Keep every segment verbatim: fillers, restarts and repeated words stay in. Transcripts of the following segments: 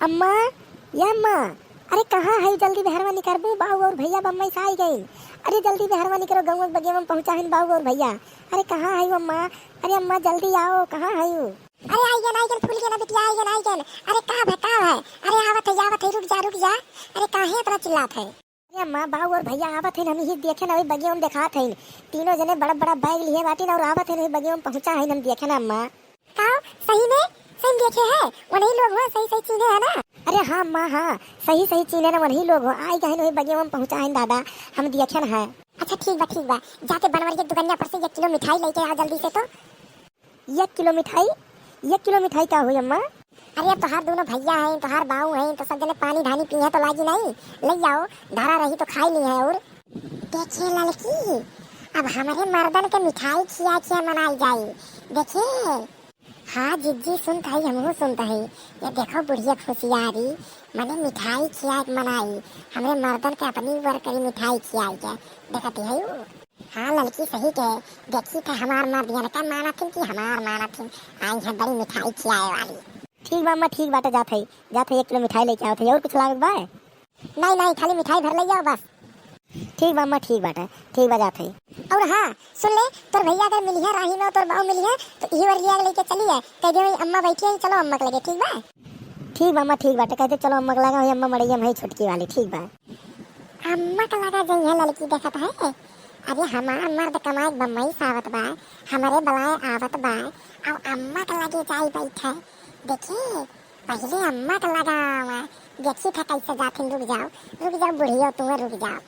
अम्मा, या अम्मा, अरे कहाँ है? जल्दी बहरवा निकरबू, बाऊ और भैया बम्बई से आई गई। अरे जल्दी बहरवा निकरो, गौवा बगियवा में पहुँचा है बाऊ और भैया। अरे कहाँ है अम्मा? अरे अम्मा जल्दी आओ, कहाँ है? अरे आई गन, आई गन, फूल गन बिटिया, आई गन, आई गन। अरे का भा, का भा? अरे आवत है, आवत है, रुक जा, रुक जा। अरे काहे इतना चिल्लात है? अरे अम्मा, बाऊ और भैया आवत हैं, हम यही देखे ना, वही बगिया में देखात हैं। तीनों जने बड़ा बड़ा बैग लिए बाटिन और आवत हैं, वही बगिया में पहुँचा हैं, हम देखे ना अम्मा। का हो, सही में, सही में देखे है? वही लोग हो, सही सही चीन्हे है ना? अरे हाँ अम्मा, हाँ, सही सही चीन्हे ना, वही लोग हो, आई गए वही बगिया में पहुँचा हैं दादा, हम देखे ना है। अच्छा ठीक बा, ठीक बा, जाके बनवरिया दुकनिया पर से एक किलो मिठाई लेके आ जल्दी से तो। एक किलो मिठाई? एक किलो मिठाई का हुई अम्मा? अरे अब तोहार दोनों भैया हैं, तोहार बाऊ हैं, तो सब जने पानी धानी पीहे तो लागी नहीं, ले आओ, धरा रही तो खाई ली है। और देखे ललकी, अब हमरे मर्दन के मिठाई खिया खिया मनाई जाई। देखे, हाँ जिज्जी सुनत है, हमहू सुनत है। ये देखो बुढ़िया खुशियारी, मने मिठाई खिया के मनाई, हमरे मर्दन के अपनी वर करी मिठाई खियाई के। देखती है उ? हाँ ललकी सही के, देखी था हमार मर्द यनका मानत हिन कि हमार मानत हिन, आई है बड़ी मिठाई खियाए वाली। ठीक बा अम्मा, ठीक बाटे, जात है, जात है, एक किलो मिठाई लेके आवत है। और कुछ लागत बा? नहीं नहीं, खाली मिठाई भर ले जाओ बस। ठीक बा अम्मा, ठीक बाटे, ठीक बा, जात है। और हाँ सुन ले, तोर भैया अगर मिलिहे राही में, तोर बाऊ मिलिहे तो इही वर लिया लेके चलिए, कह दे वही अम्मा बैठी है, चलो अम्मा के लगे, ठीक बा? ठीक बा अम्मा, ठीक बाटे, कहते चलो अम्मा के लगा, वही अम्मा मड़ैया में है छोटकी वाली, ठीक बा। अम्मा के लगा जइहे ललकी देखत है। अरे हमार मर्द कमाए के बम्बई से आवत बा, हमरे बलाए आवत बा, अब अम्मा के लगे जाई बैठे। देखी, पहिले अम्मा के लगा आवा, देखी था कैसे जाथिन, रुक जाओ, रुक जाओ बुढ़ियो, तू रुक जाओ।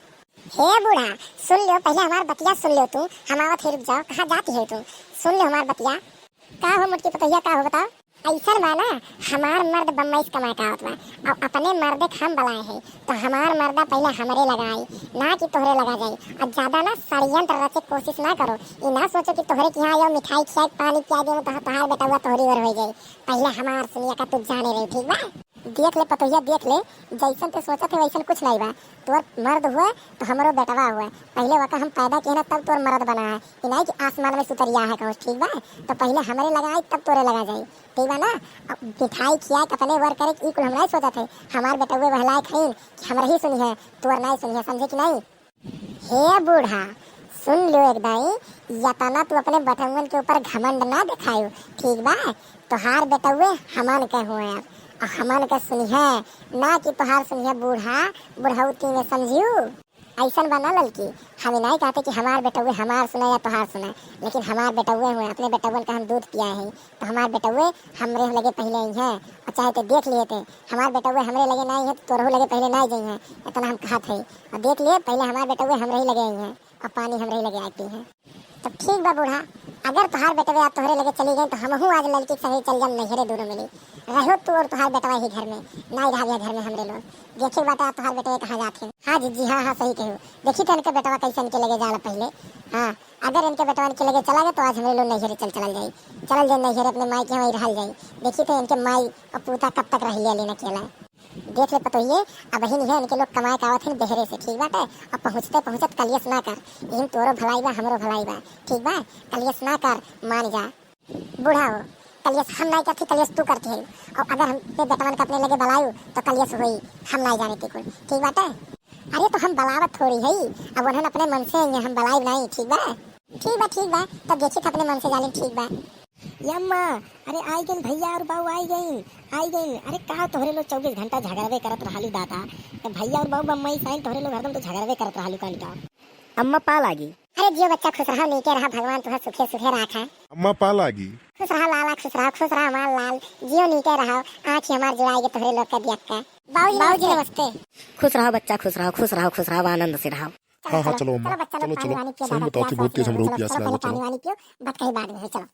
हे बूढ़ा, सुन लो, पहिले हमार बतिया सुन लो तू, हम आवत है, रुक जाओ, कहाँ जाती है तू? सुन लो हमार बतिया। का हो मोटकी पतोहिया, का हो बताओ? ऐसन बा ना, हमार मर्द बम्बई से कमाए के आवत बा, और अपने मर्दे के हम बलाए हैं, तो हमार मर्दा पहिले हमरे लगा आई, ना कि तोहरे लगा जाई। और ज्यादा ना षड्यंत्र रचे के कोशिश ना करो, ई ना सोचो कि तोहरे के यहाँ आयो मिठाई खिया के पानी पिया दे तो तोहार बेटवा तोहरी ओर हो जाई। पहिले हमार सुनिया का तू जाने रही, ठीक बा? देख ले पतोहिया, देख ले, जैसन ते सोचत है वैसन कुछ नहीं बा। तोर मर्द हुए तो हमरो बेटवा हुए, पहिले वका हम पैदा किए ना तब तोर मर्द बना है, ई नहीं कि आसमान में से उतरिया है कहूँ, ठीक बा? तो पहिले हमरे लगा आई तब तोरे लगा जाई, ठीक बा ना? अब मिठाई खिया के अपने वर करे ई कुल हम नहीं सोचत है। हमार बेटवे वह लायक है कि हमरा ही सुनी है, तोर नहीं सुनी है, समझे कि नहीं? हे बूढ़ा, सुन लो एक दाई, यतना तू अपने बेटवन के ऊपर घमंड ना दिखायो, ठीक बा? तोहार बेटवे हमन के हुए अब, और हमन के सुनिहे, ना कि तोहार सुनिहे बूढ़ा, बुढ़ौती में समझियो। ऐसन बा ना ललकी, हम ई नहीं कहते कि हमार बेटवे हमार सुने या तोहार सुने, लेकिन हमार बेटवे हुए, अपने बेटवन का हम दूध पिया है, तो हमार बेटवे हमरे लगे पहिले आई है, और चाहे ते देख लिए ते, हमार बेटवे हमरे लगे नहीं है तो तोरहू लगे पहिले नहीं जाई है, इतना हम कहत है। और देख लिए, पहिले हमार बेटवे हमरे ही लगे आई है और पानी हमरे ही लगे आई पी है। तो ठीक बा बूढ़ा, अगर तोहार बेटवे आज तोहरे लगे चली गई तो हमहू आज ललकी के संगे चल जाम नैहरे, दोनों मिली रहो तू और तोहार बेटवा ही घर में, नहीं रहा घर में हमरे लोग। देखे बाटा तोहार बेटवे कहाँ जात है। हाँ जीजी, हाँ हाँ सही कहो, देखी तो इनके बेटवा कैसे इनके लगे जाला पहिले। हाँ, अगर इनके बेटवा इनके लगे चला गया तो आज हमरे लोग नैहरे चल चलल जाई, चलल जाई नैहरे अपने माई के यहाँ वहीं रहल जाई। देखी तो इनके माई और पूता कब तक रह लिया लेना अकेला। देख ले पतोहिए, अब ही नहीं है इनके लोग कमाए के आवत हैं बहरे से, ठीक बाटे? अब पहुँचते पहुँचत कलियस ना कर, यही तोरो भलाई बा हमरो भलाई बा, ठीक बा? कलियस ना कर, मान जा। बूढ़ा हो, कलियस हम नहीं करती, कलियस तू करती है। और अगर हम ते बेटवन के अपने लगे बलायू तो कलियस होई, हम नहीं जाने ते कुल, ठीक बाटे? अरे तो हम बलावत थोड़ी है, अब उन्हन अपने मन से आई हैं, हम बलाई नहीं, ठीक बा? ठीक बा, ठीक बा, तब देखी था अपने मन से जालिम, ठीक बा। यम्मा, अरे आई गइन भैया और बाऊ आई गइन, आई गइन। अरे का तोहरे लोग चौबीस घंटा झगड़वे करत रहलू दादा? ए भैया और बाऊ बम्बई से आइन, तोहरे लोग हरदम तो झगड़वे करत रहलू कान का। अम्मा पा लागी। अरे जियो बच्चा, खुश रहा, नीके रहा, भगवान तुहे सुखे सुखे राखा। अम्मा पा लागी। खुश रहा लाला, खुश रहा, खुश रहा हमार लाल, जियो नीके रहा, आँख ही हमार जुड़ाई के तोहरे लोग के दियक्का। बाबूजी बाबूजी नमस्ते। नमस्ते। खुश रहा बच्चा, खुश रहा, खुश रहा, खुश रहा, आनंद से रहा। हाँ, हाँ, चलो, चलो अम्मा, चलो बच्चा लोग, चलो, पानी चलो। वानी पियो, सही दादा बताओ पियो, थी, बहुत तेज चलो, हमरो चलो, प्यास चलो, लागल पहले बा, पानी चलो। वानी पियो, बत कहीं बाद में, चलो।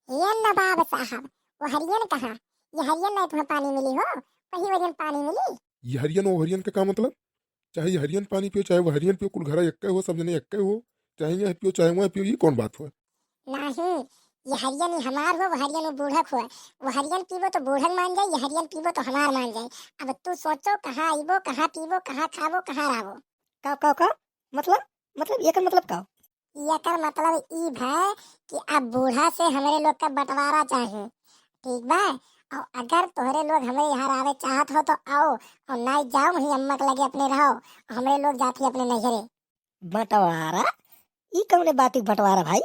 ये ना बाबा साहब, वो हरियन का तुम्हें पानी मिली हो, वही वरियन पानी मिली। ये हरियन, वो हरियन का का मतलब? चाहे ये हरियन पानी पियो, चाहे वो हरियन पियो, कुल घरा एक्के हो, सब जने एक्के हो, चाहे यहाँ पियो, चाहे वहाँ पियो, ये कौन बात हुआ? नहीं, ये हरियन ही हमार हो, वो हरियन वो बूढ़क हो। वो हरियन पीबो तो बूढ़क मान जाए, ये हरियन पीबो तो हमार मान जाए। अब तू सोचो, कहाँ आइबो, कहाँ पीबो, कहाँ खाबो, कहाँ रहबो। का, का, का? मतलब, मतलब, एकर मतलब का? एकर मतलब ई भय कि अब बूढ़ा से हमरे लोग का बंटवारा चाहे, ठीक बा? और अगर तोहरे लोग हमरे यहाँ आवे चाहत हो तो आओ, और नाई जाओ वहीं अम्मा के लगे अपने रहो, हमरे लोग जात ही अपने नैहरे। बंटवारा? ई कौने बात बंटवारा भाई?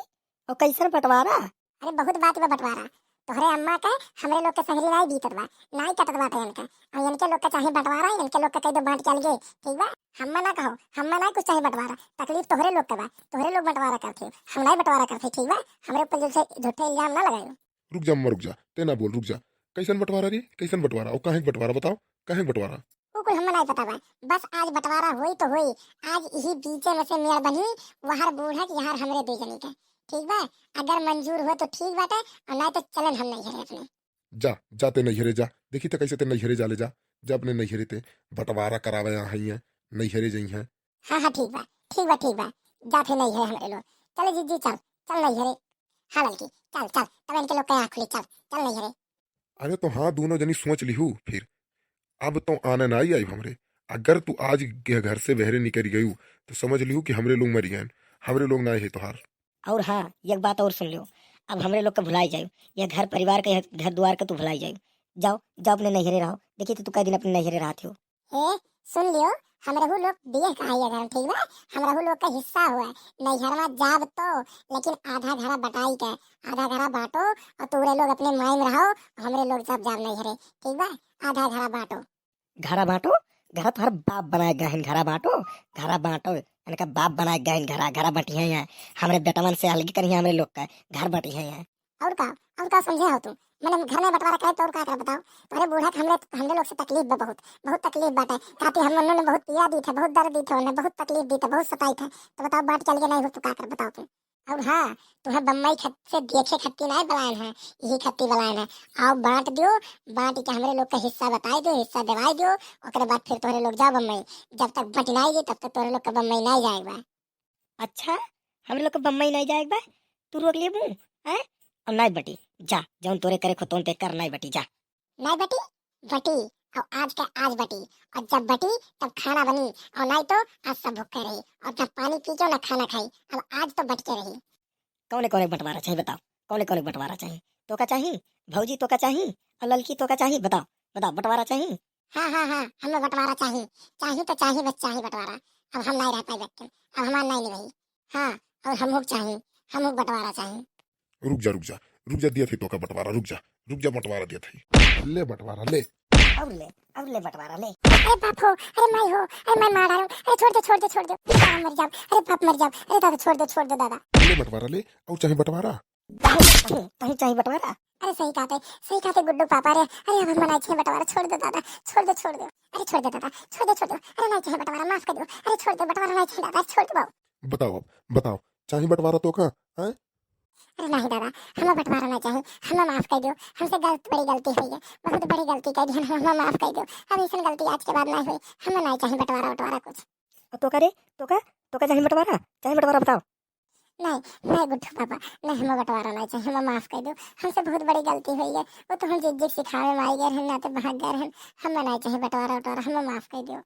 और कैसन बंटवारा? अरे बहुत बात बा बंटवारा। तोहरे अम्मा के हमरे लोग के संगरी नाई बीतत बा, नाई कटत बाटे इनका। और इनके लोग के चाहे बंटवारा, इनके लोग के कह दो बांट के अलगे, ठीक बा? हम्मा ना कहो, हम्मा ना कुछ चाहे बंटवारा, तकलीफ तोहरे लोग के बा, तोहरे लोग बंटवारा करते, हम नाई बंटवारा करते, ठीक बा? हमरे ऊपर जैसे झूठे इल्जाम ना लगायो। रुक जा अम्मा, रुक जा, ते ना बोल, रुक जा। कैसन बंटवारा रे, कैसन बंटवारा? और काहे के बंटवारा बताओ, काहे के बंटवारा? ऊ कुल हम्मा नाई पता बा, बस आज बंटवारा होई तो होई। आज यही बीचे में से मेड़ बनी, वहर बूढ़ा के यहाँ हमरे दू जनी के, ठीक बा? अगर मंजूर हो तो ठीक बाटे, और नाई तो चलन हम नैहरे अपने। जा, जा ते नैहरे जा, देखी त कैसे ते नैहरे जा ले जा, जा अपने नैहरे ते बंटवारा करावे आ हई हैं, नैहरे जई हैं। हाँ, हाँ, ठीक बा, ठीक बा, ठीक बा, जा फिर नैहरे हमरे लोग। चले जीजी, चल, चल नैहरे। हाँ ललकी, चल, चल, तब इनके लोग के आँख खुली, चल, चल नैहरे। अरे तो हाँ, दोनों जनी सोच लिहू फिर, अब तो आने नाई आई हमरे। अगर तू आज के घर से बहरे निकल गयू तो समझ लिहू कि हमरे लोग मरी गए, हमरे लोग नाई है तोहार। और हाँ, एक बात और सुन लियो, अब हमरे लोग के भुलाई जायू, यह घर परिवार के, यह घर द्वार के तू भुलाई जायू। जाओ, जाओ अपने नैहरे रहो। देखी तो तू कै दिन अपने नैहरे रहत हो। ए, सुन लियो, हमरहू लोग बियह का है घर, ठीक बा? हमरहू लोग का हिस्सा हुआ, नैहरवा जाब तो, लेकिन आधा घरा बटाई के, आधा घरा बांटो, और तोरे लोग अपने माई में रहो, हमरे लोग सब जाब नैहरे, ठीक बा? आधा घरा बांटो। घरा बांटो? घरा तोहर बाप बनाए गहिन, घरा बांटो, घरा बांटो। इनका बाप बनाए गहिन, घरा, घरा बटिया है। हमरे बेटवन से अलगी करिए हमरे लोग का, घर बटिया है। और का, और का समझे हो तू? मैंने घर में बंटवारा करे तो और का करे बताओ? तोहरे बूढ़ा के हमरे, हमरे लोग से तकलीफ बा बहुत, बहुत तकलीफ बाटे। काफी हम लोगन ने बहुत पीड़ा दी थे, बहुत दर्द दी थे, उन्हें बहुत तकलीफ दी थे, बहुत सताई थे। तो बताओ, बांट के अलगे नहीं हो तो का करे बताओ तू? और हाँ, तुम्हें बम्बई खत से देखे खत्ती नहीं बुलाए हैं, यही खत्ती बुलाए हैं। आओ बांट दियो, बांट के हमरे लोग का हिस्सा बताई दियो, हिस्सा दिवाई दियो, ओकरे बाद फिर तोहरे लोग जाओ बम्बई। जब तक बंट नहीं दी तब तक तोहरे लोग का बम्बई नहीं जाएगा। अच्छा, हमरे लोग के बम्बई नाई जाए के बा, तू रोक लेबू, हैं? अब नाई बटी, जा, जौन तोरे करे खो तौन ते कर, नाई बटी, जा। नाई बटी, बटी, और आज का आज बटी, और जब बटी तब खाना बनी, और नाई तो आज सब भूखे रही, और जब पानी पी के ना खाना खाई, अब आज तो बट के रही। कौने कौने बंटवारा चाही बताओ, कौने कौने बंटवारा चाही? तोका चाही भौजी, तोका चाही और ललकी तोका चाही, बताओ, बताओ बंटवारा चाही? हाँ, हाँ, हाँ, हमें बंटवारा चाही, चाही तो चाही, बस चाही बंटवारा। अब हम नाई रह पाई बच्चन, अब हमार नाई निभाई। हाँ, और हम लोग चाही, हम लोग बंटवारा चाही। रुक जा, रुक जा, रुक जा, दिया थे तोका बंटवारा, रुक जा, रुक जा, बंटवारा दिया थे। ले बंटवारा, ले। और ले, और ले बंटवारा, ले। अरे बाप हो, अरे माई हो, अरे माई मार डालूं, अरे छोड़ दे, छोड़ दे, छोड़ दे, अरे मर जाओ, अरे बाप मर जाओ, अरे दादा छोड़ दे, छोड़ दे दादा। ले बंटवारा ले, और चाहे बंटवारा। तहीं, तहीं, तहीं चाही बंटवारा। अरे सही कहते, सही कहते गुड्डू पापा रे। अरे अब हम नाई चाही बंटवारा, छोड़ दे दादा, छोड़ दे, छोड़ दे। अरे छोड़ दे दादा, छोड़ दे, छोड़ दे। अरे नाई चाही बंटवारा, माफ कर दो। अरे छोड़ दे बंटवारा, नाई चाही दादा, छोड़ दे बाबू। बताओ, बताओ, चाही बंटवारा तोका, हैं? अरे नाई दादा, हमें बंटवारा नाई चाही, हमें माफ कर दो। हमसे गलत, बड़ी गलती हुई है, बहुत बड़ी गलती कर दी हम, हमें माफ कर दो। अब ऐसन गलती आज के बाद नाई हुई, हमें नाई चाही बंटवारा, बंटवारा कुछ। और तोका रे, तोका, तोका चाही बंटवारा, चाही बंटवारा बताओ। नहीं, नहीं गुड्डू पापा, नहीं, हमें बंटवारा नहीं चाहिए, हमें माफ कर दो। हमसे बहुत बड़ी गलती हुई है, वो तो हम जिज्जी के सिखावे में आई गए हैं, ना तो भाग गए हैं। हमें नहीं चाहिए बंटवारा उटवारा, हमें माफ कर दो।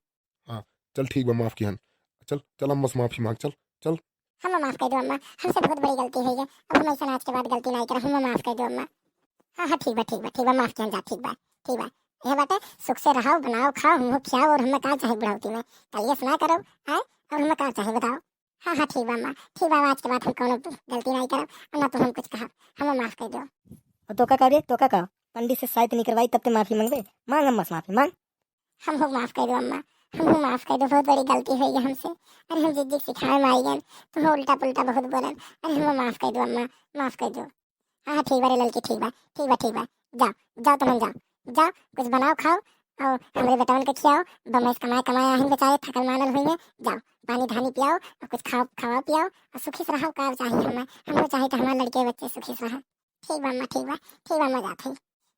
हाँ, चल ठीक बा, माफ किहन। चल, चल अम्मा से माफी मांग, चल, चल। हमें माफ कर दो अम्मा, हमसे बहुत बड़ी गलती हुई है, अब हम ऐसा आज के बाद गलती नहीं करें, हमें माफ कर दो अम्मा। हाँ, हाँ, ठीक बा, ठीक बा, ठीक बा, माफ किहन जा, ठीक बा, ठीक बा। यह बाटे, सुख से रहो, बनाओ, खाओ, हमहू खियाओ, और हमें का चाहे बुढ़ौती में, कलियस ना करो, हैं? और हमें का चाहे बताओ? हाँ, हाँ, ठीक बा अम्मा, ठीक बा, आज के बाद हम कौनो गलती नहीं करब, और ना तो हम कुछ कहब, हमें माफ कर दो। और तोका का रे, तोका का? पंडित से शायद नहीं करवाई तब ते माफी मांगबे, मांग अम्मा से माफी मांग। हमहू माफ कर दो अम्मा, हमहू माफ कर दो, बहुत बड़ी गलती हुई है हमसे। अरे हम जिज्जी के सिखावे में आई गन, तुम्हें उल्टा पुल्टा बहुत बोलन, अरे हमें माफ कर दो अम्मा, माफ कर दो। हाँ, हाँ, ठीक बा रे ललकी, ठीक बा, ठीक बा, ठीक बा। जाओ, जाओ तुम जाओ, जाओ कुछ बनाओ खाओ, और हमरे बेटवन के खियाओ। बम्बई से कमाए कमाए आहिन बेचारे, थकल मानल हुई हैं। जाओ, पानी धानी पियाओ और कुछ खाओ, खवाओ पियाओ और सुखी से रहो। का चाहिए हमें, हमको चाहिए कि हमारे लड़के बच्चे सुखी से रहें। ठीक बा अम्मा, ठीक बा, ठीक बा, अम्मा जात हई।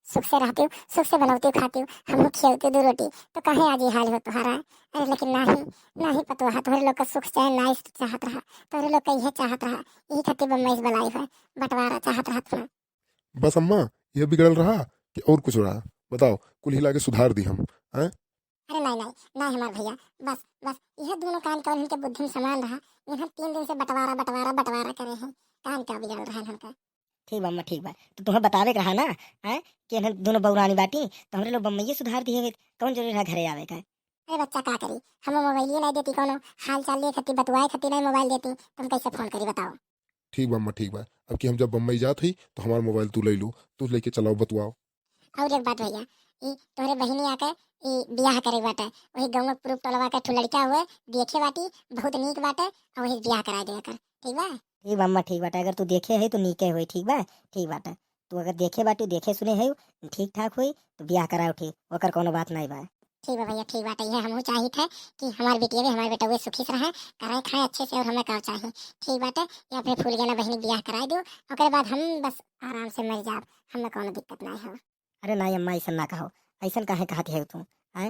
सुख से रहतियो, सुख से बनौतियो खातियो, हमहू खियौतियो दू रोटी, तो काहे आज ये हाल हो तोहारा? अरे लेकिन नाही, नाही पतोहा, तोहरे लोग का सुख चैन नाही चाहत रहा, तोहरे लोग का इहे चाहत रहा, यही खातिर बम्बई से बलाई है, बंटवारा चाहत रहा था। बस अम्मा, यह बिगड़ल रहा कि और कुछ रहा? बताओ, कुल हिला के सुधार दी हम, हैं? अरे नहीं, नहीं, नहीं हमार भैया, बस, बस, यह दोनों कान के इनके बुद्धि में समान रहा, इन्हें तीन दिन से बंटवारा, बंटवारा, बंटवारा करे हैं, कान का बिगड़ल रहा इनका। ठीक बा अम्मा, ठीक बा। तो तुहें बतावे के रहा ना, हैं, कि इन्हें दोनों बउरानी बाटी, तो हमरे लोग बम्बइये सुधार दिए हुए, कौन जरूरी रहा घरे आवे का? अरे बच्चा, का करी, हम मोबाइलिए नहीं देती, कौनो हाल चाल लिए खातिर, बतुआए खातिर नहीं मोबाइल देती, तो हम कैसे फोन करी, बताओ? ठीक बा अम्मा, ठीक बा। अब कि हम जब बम्बई जात हई, तो हमार मोबाइल तू ले लू, तू लेके चलाओ, बतुआओ। और एक बात भैया, ई तोहरे बहिनी आके ई बियाह करे बाटे, वही गाँव के पुरुब टोलवा के ठू लड़का हुए, देखे बाटी, बहुत नीक बाटे, और वही बियाह करा दे एकर, ठीक बा? ठीक बा अम्मा, ठीक बाटे, अगर तू देखे है तो नीके होई, ठीक बा? ठीक बाटे, तू अगर देखे बाटी, देखे सुने है, ठीक ठाक होई, तो बियाह कराओ, ठीक, ओकर कौनो बात नहीं बा। ठीक बा भैया, ठीक बाटे, ये हमहू चाहित है कि हमार बिटिया भी, हमार बेटउए सुखी से रहे, करे खाए अच्छे से, और हमें का चाही? ठीक बाटे, ये अपने फूल गेना बहिनी बियाह कराई दो, ओकरे बाद हम बस आराम से मर जाब, हमें कौनो दिक्कत नहीं हो। अरे नाई अम्मा, ऐसन ना कहो, ऐसन काहे कहती है तू? आय?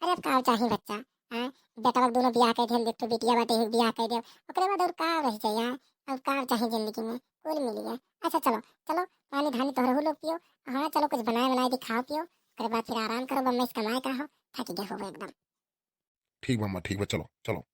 अरे अब का चाही बच्चा, आय? बेटवा के दोनों बियाह कर दिहन, देख तो बिटिया बाटे, एक बियाह कर दे, ओकरे बाद और का रह जाए, आय? और का चाही जिंदगी में, कुल मिल गया। अच्छा चलो, चलो पानी धानी तोहरे लोग पियो, हाँ चलो कुछ बनाए बनाए दी, खाओ पियो, ओकरे बाद फिर आराम करो, बम्बई से कमाए का हो, थक गए हो एकदम। ठीक बा अम्मा, ठीक बा, चलो चलो।